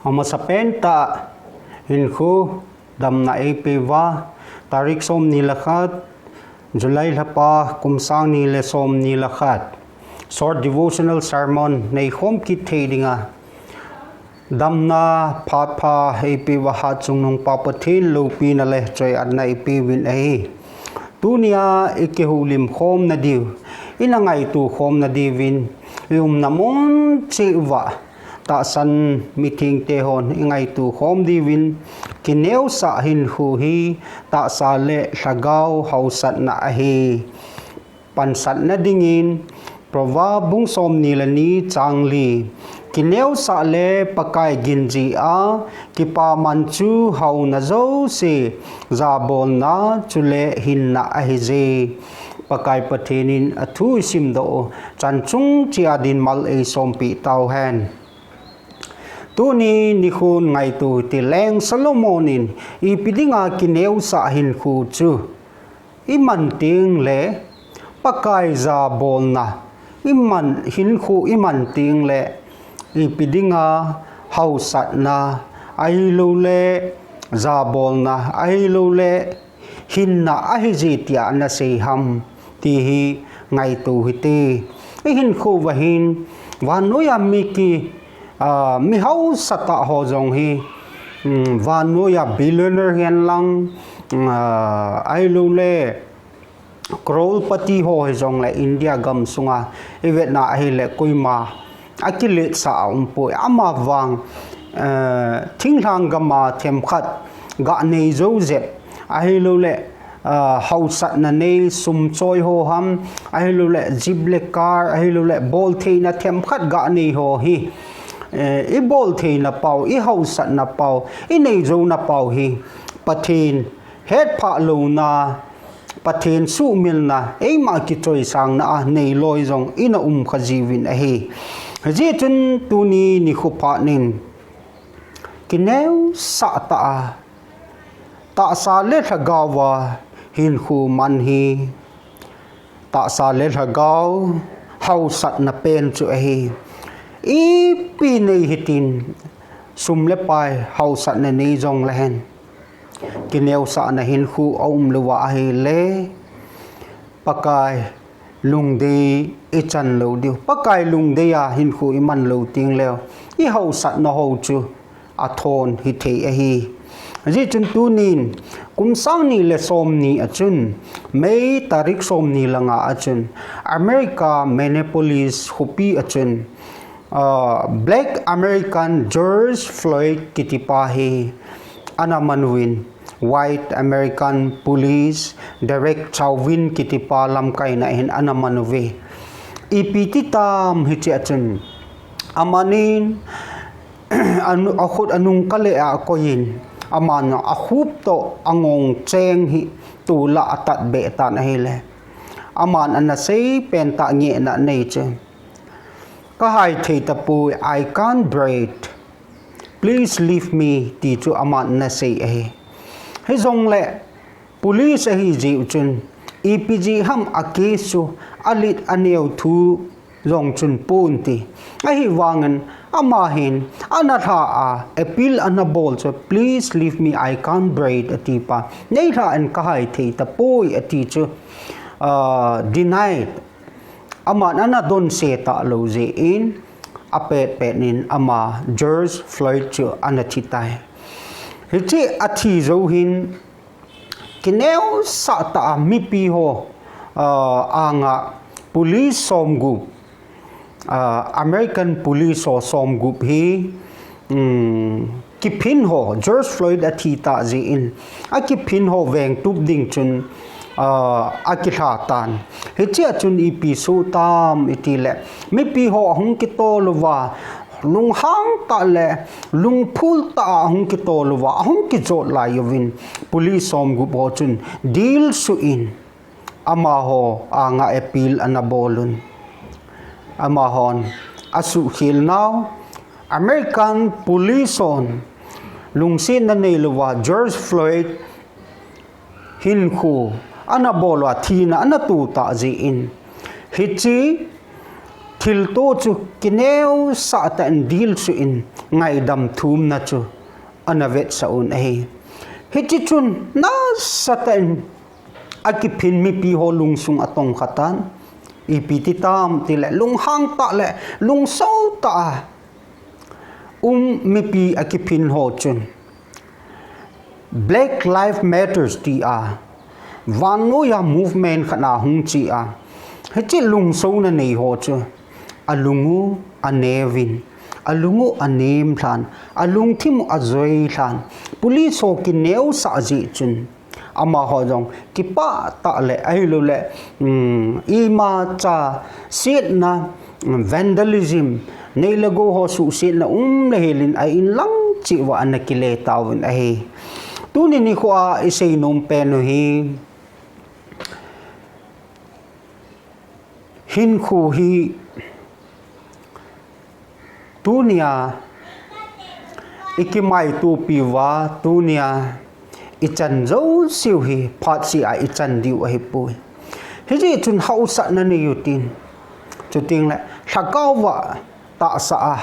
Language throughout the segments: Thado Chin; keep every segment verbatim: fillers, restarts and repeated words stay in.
Amasapen tah hinkho damna eipeuva, tarik somni le khat, July lhapa, kum sang ni le somni le khat. Short devotional sermon neikhom kit thei dinga, damna phat pha eipeuva Hatchungnungpa Pathen loupina le choi-atna eipeuvin ahi. Tunia ikihoulim khomna diu, ina ngaito khomna diuvin, iumna mun cheh uva tahsan mithengte hon ingaito khom diuvin, kineosah hinkho hi tahsa le lhagao haosatna ahi. Pansatna dingin, Proverb bung somni le ni chang li, kineosah le Pakai ginjia kipaman chu haona jouse jabolna chule hinna ahije. Pakai Pathen in athu isimdoh u chan chung cheh a dinmal eisompeh tauhen. Tuni nikhon ngaito hite, Leng Solomon in ipi dinga kineosah hinkho chu iman tengle, Pakai jabolna iman, hinkho iman tengle, ipi dinga haosatna ahiloule jabolna ahiloule hinna ahije tia ana sei ham ti hi ngaito hite. Ihinkho uva hin vannoiya mi ki, a, mi haosatah ho jong hi, vannoiya billionaire hihen lang, ahiloule crorepati ho hijongle India gamsunga ivetna ahile koima akiletsah a umpoi. Amavang, thinglhang gama themkhat ganei jou jep ahiloule haosatna nei sum choi ho ham, ahiloule jeep le car, ahiloule boltheina themkhat ganei ho hi, ibol theina pau, ihaosatna pau, inei jouna pau hi Pathen hetphah louna, Pathen suhmilna, eima kichoisangna a neiloi jong ina umkha jiuvin ahi. Hijeh chun tuni nikho phatnin kineosah tah a tahsa le lhagaova hinkho man hi tahsa le lhagao haosatna pen chu ahi. Ipi nei hitin, sum le pai haosatna nei jongle hen, kineosahna hinkho aumlouva ahile Pakai lungdei ichan lou diu. Pakai lungdei a hinkho iman lou tengleu, ihaosatna ho chu athon hithei ahi. Hijeh chun tunin, kum sang ni le somni a chun, May tarik somni le nga a chun, America Minneapolis khopi a chun, Black American George Floyd kitipa hi ana man uvin, White American Police Derek Chauvin kitipa lamkaina hin ana man uve. Ipi ti tam hichea chun, amanin akhut anung kale a akoiyin, aman akhup toh angong cheng hi tolah atatbeh tan ahile, aman ana seipen tah ngehna nei chu, kahai thei tapoi, I can't breathe, please leave me, ti chu aman ana sei ahi. Hijongle police ahijeh u chun, ipi jeh ham a case chu alet aneo thu jong chun ponte. Ahivangin ama hin ana lha a, appeal ana bol chu, please leave me, I can't breathe, atipa, neilhah in kahai thei tapoi ati chu, denied, aman ana donse talou jeh in, apetpet in ama George Floyd chu ana thitai. Hiche athi jou hin, kineosah tah a mipi ho anga police somgup, American police ho somgup hi, kiphin ho, George Floyd athi tah jeh in, akiphin ho vengtup ding chun akilha tan. Hichea chun ipi soh tam itile, mipi ho ahung kitol uva, lunghang tah le lungphul tah a ahung kitol uva, ahung kijot lai uvin, police somgup ho chun dilsuh in, amaho anga appeal ana bol un. Amahon asuhkhel nau, American police hon lungsetna neilouva George Floyd hinkho ana bol uva, thina ana to tah jeh in, hiche thilto chu kineosah tah in dilsuh in, ngaidam thumna chu ana vetsah un ahi. Hiche chun nasatah in akiphin mipi ho lungsung atongkha tan. Ipi ti tam tile lunghang tah le lungso tah a um mipi akiphin ho chun Black Lives Matters tia vannoiya movement khat ahung che a, hiche lungsona nei ho chu alungu aneuvin, alungu anem lhan, alungthimu ajoi lhan, police ho kineosah jeh chun amaho jong kipah tah le ahilouleh, um, imacha setna, vandalism, nei le gou ho suhsetna um le helin a inlang cheh uva ana kile tauvin ahi. Tuni nikho a isei nom pen u hi, hinkho hi tunia ikimaitopi uva, tunia ichan jouseu hi phatseh a ichan diu ahipoi. Hijeh chun hausatna nei utin, chutengle lhagao va tahsa a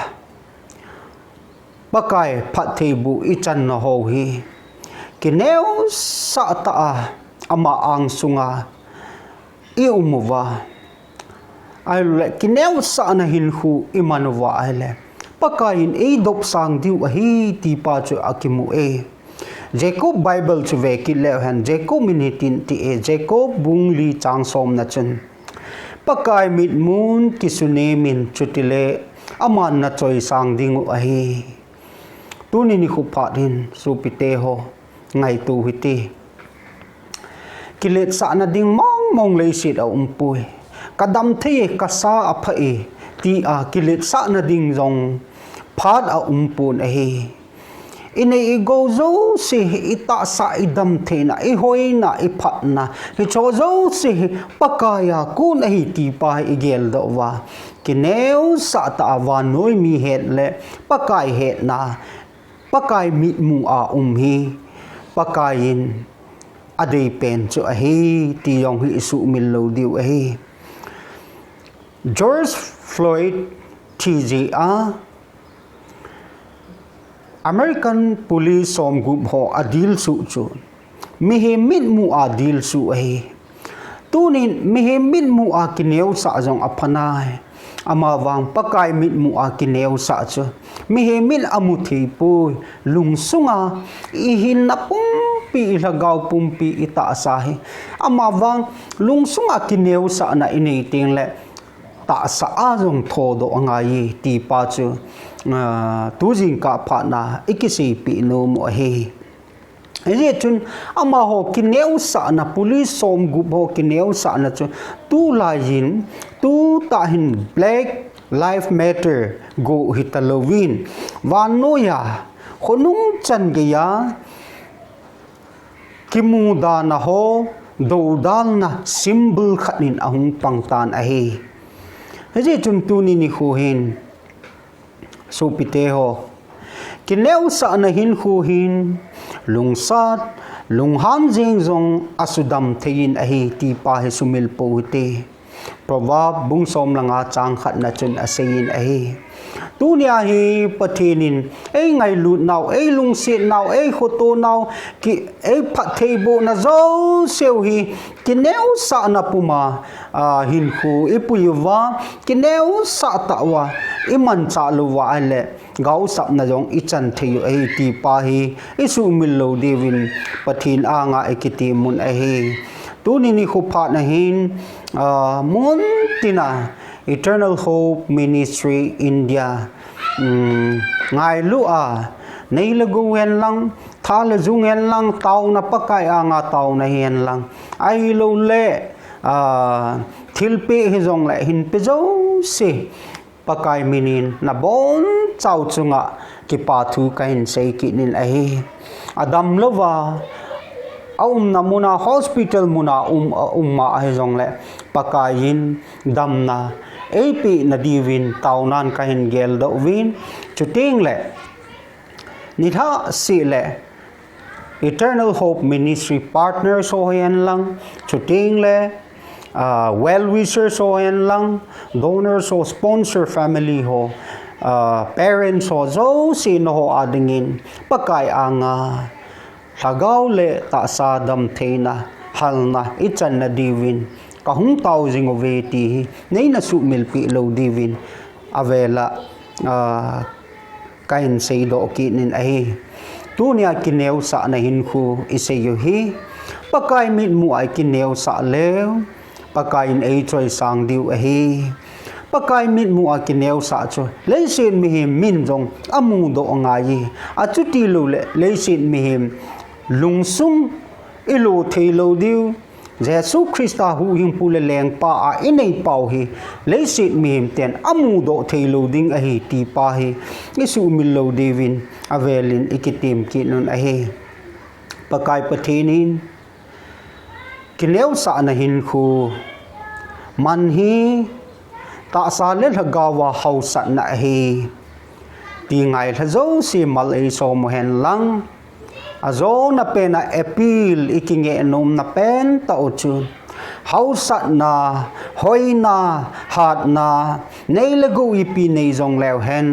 Pakai phattheiboh ichanna ho hi kineosah tah a ama angsunga ium uva, ahilouleh kineosahna hinkho iman uva ahile Pakai in eidopsang diu ahi tipa chu akimu e. Jacob Bible chu vekit leu hen, Jacob in hitin ti e, Jacob bung li chang somna chun, Pakai mitmun kisunemin, chutile aman nachoisang dingu ahi. Tuni nikho phat hin sopite ho, ngaito hite. Kiletsahna ding mongmong leiset aumpoi. Kadam thei e, kasa apha e tia kiletsahna ding jong phat aumpon ahi. Inei igou jouse hi, itahsa, idamtheina, ihoina, iphatna, hicheho jouse hi Pakaiya kon ahi tipa hi igeldoh uva, kineosah tah a vannoi mi het le Pakai hetna, Pakai mitmu a um hi Pakai in adeipen chu ahi ti jong hi isuhmil lou diu ahi. George Floyd thi jeh a American police somgup ho adilsuh chu mihem mitmu a dilsuh ahi. Tunin mihem mitmu a kineosah jong aphanai. Amavang Pakai mitmu a kineosah chu mihem in amu theipoi. Lungsunga ihinna pumpi, ilhagao pumpi, itahsa hi. Amavang lungsunga kineosahna inei tengle tahsa a jong thodoh angaiye tipa chu, ah, tujingkah phatna ikiseipeh nom u ahi. Hijeh chun amaho kineosahna, police somgup ho kineosahna chu tulai in, tutah hin Black Lives Matter go hitalouvin, vannoiya khonung chan geiya kimudana ho doudalna symbol khat in ahung pangtan ahi. Hijeh chun tuni nikho hin sopite ho, kineosahna hinkho hin lungsat, lunghan jeng jong asudam thei in ahi tipa hi sumil pou hite. Proverb bung som le nga chang khatna chun aseiyin ahi. Tunia hi Pathen in eingailut nau, eilungset nau, eikhoto nau, ki, eiphattheibohna jouseu hi kineosahna puma, ah, hinkho ipui uva, kineosah tah uva imanchah lou uva ahile gaosapna jong ichan thei u ahi tipa hi isuhmil lou diuvin Pathen anga ikitemun ahi. Tuni nikho phatna hin, ah, muntina Eternal Hope Ministry India, um, ngailu a, nei le gou hen lang, tha le jung hen lang, taona Pakai anga taona hen lang, ahilouleh, ah, thilpeh hijongle hinpe jouse Pakai minin nabonchau chunga kipathu kahin seikit in ahi. Adamlouva aumna muna, hospital muna um, aum a ahijongle Pakai in damna eipeh nadiuvin taonan kahin geldoh uvin, chutengle nilhah seh le Eternal Hope Ministry partners ho hen lang, chutengle, ah, well wishers ho hen lang, donors ho, sponsor family ho, Parents ho jouse nangho a dingin Pakai anga lhagao le tahsa damtheina halna ichan nadiuvin kahung tao jing uve ti hi neina suhmilpeh lou diuvin avela kahin seidoh kit in ahi. Tunia kineosahna hinkho isei u hi Pakai mitmu a ikineosah leu Pakai in eichoisang diu ahi. Pakai mitmu a kineosah chu leiset mihem min jong amudoh angai e. Achutilouleh leiset mihem lungsung ilo theilou diu, Jesu Christa huhhingpu le lengpa a inei pau hi leiset mihem ten amudoh theilou ding ahi ti pa hi isuhmil lou diuvin avelin ikitem kit un ahi. Pakai Pathen in kineosahna hinkho man hi tahsa le lhagao a haosatna ahi ti ngailha jouse mal eisom uhen lang, ajona pen a appeal ikingeh nomna pen tah u chu haosatna, hoina, hatna, nei le gou ipi nei jong leu hen,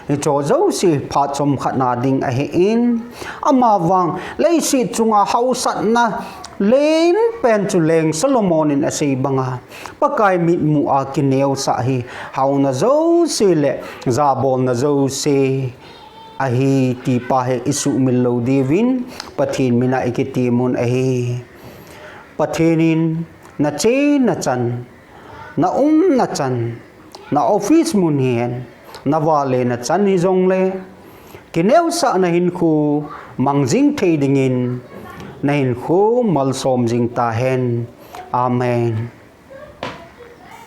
hicho jouse phat chomkhat na ding ahin, amavang leiset chunga haosatna len pen chu leng Solomon in asei banga Pakai mitmu a kineosah hi haona jouse le jabolna jouse ahi ti pa hi isuhmil lou diuvin Pathen min a ikitem un ahi. Pathen in nache nachan, naumna chan, na office mun hihen, navale nachan hijongle kineosahna hinkho mangjing thei dingin nahinkho malsom jing tahen. Amen.